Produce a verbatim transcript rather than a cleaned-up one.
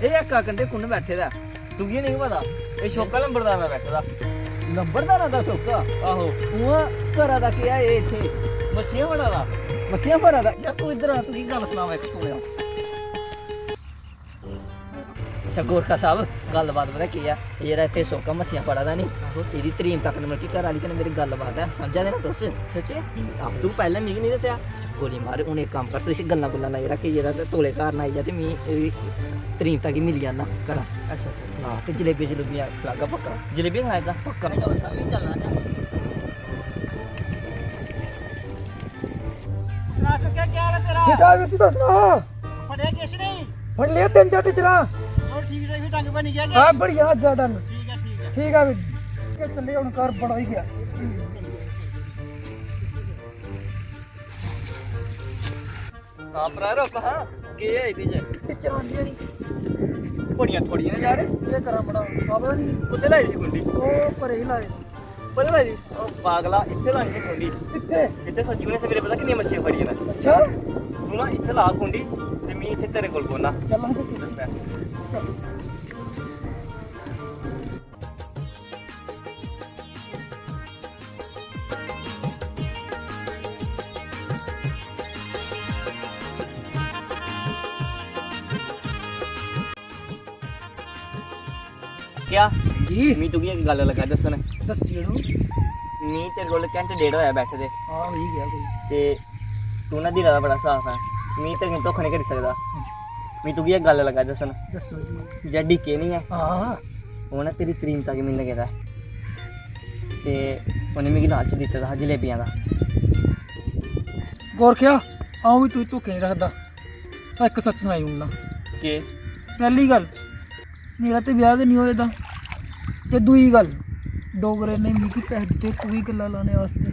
एह् इक कंढे कु'न बैठे दा? तुगी नेईं पता, एह् शौका लंबरदार दा बैठे दा। लंबरदारा दा शौका? आहो। उ'आं करा दा केह् ऐ एह् इत्थै? मच्छियां फड़ा दा। मच्छियां फड़ा दा? यार, तूं इद्धर आ, तुगी गल्ल सनावां इक, सुनेआ। अच्छा, गोरखा साहब, गल्लबात पता केह् ऐ? एह् जेह्ड़ा इत्थै शौका मच्छियां फड़ा दा नी, आहो। एह्दी तरीम तक, मतलब कि, घर आह्ली कन्नै मेरी गल्लबात ऐ, समझा दे ना तुस? सच्चे? आहो। तूं पैह्लें मिगी निं दस्सेआ? गोली मार, हून इक कम्म कर, तूं इसी गल्लां गुल्लां लाई रक्ख, जेह्ड़ा ते तौले घर ना आई जा ते मी एह्दी तरीम तक ही मिली जाना घरा। अच्छा, अच्छा, ठीक। हां, ते जलेबियां जलेबियां खलागा पक्का। जलेबियां खलागा? पक्का। चलो, अस बी चलना चाह्। सना, सुक्केआ, केह् हाल ऐ तेरा? ठीक ठाक, तूं दस्स ना। फड़ेआ किश नेईं? फड़ लिया तिन्न चार टिचरां। चलो, ठीक ऐ, फिर डंग बनी गेआ केह्? हां, बढ़िया, अज्ज डंग। ठीक ऐ, ठीक ऐ। ठीक ऐ, फिर चलिए, हून घर बड़ा होई गेआ। हां, भ्रा, रुक हां, केह् ऐ एह्दे च? टिचरां आंदियां नी। बड़ियां थोड़ियां यार। केह् करां बड़ा, बाबा नी। कुत्थै लाई दी कुंडी? ओह् परे ही लाई। परे लाई दी? ओह् पागला, इत्थै लानी ही कुंडी। इत्थै? इत्थै संजू ने सवेरे पता किन्नियां मच्छियां फड़ियां न। अच्छा? तूं ना इत्थै ला कुंडी ते में इत्थै तेरे कोल बौह्ना। चल, हां, चल। क्या? जी। मी तुगी इक गल्ल लगा दस्सन। दस्सी ओड़ो। मी तेरे कोल घैंटे डेढ़ होया बैठे दे। हां, होई गेआ कोई। ते तू ना दिला दा बड़ा साफ ऐ, मी ते धोखा नहीं करी सकदा। मी तुगी इक गल्ल लगा दस्सन। दस्सो जी। जेह्ड़ा डीके नहीं ऐ, हां। ओह् ना तेरी तरीमता गी मिलने गेदा ऐ। ते उ'नें मिगी लालच दित्ते दा हा जलेबियां दा। गोरखेआ, अ'ऊं बी तुगी धोखे नहीं रखदा। सा इक सच सनाई ओड़ना। केह्? पैह्ली गल्ल, मेरा ते ब्याह् गै निं होए दा। ते दूई गल्ल, डोगरे ने मिगी पैसे दित्ते कोई गल्ला लाने आस्तै।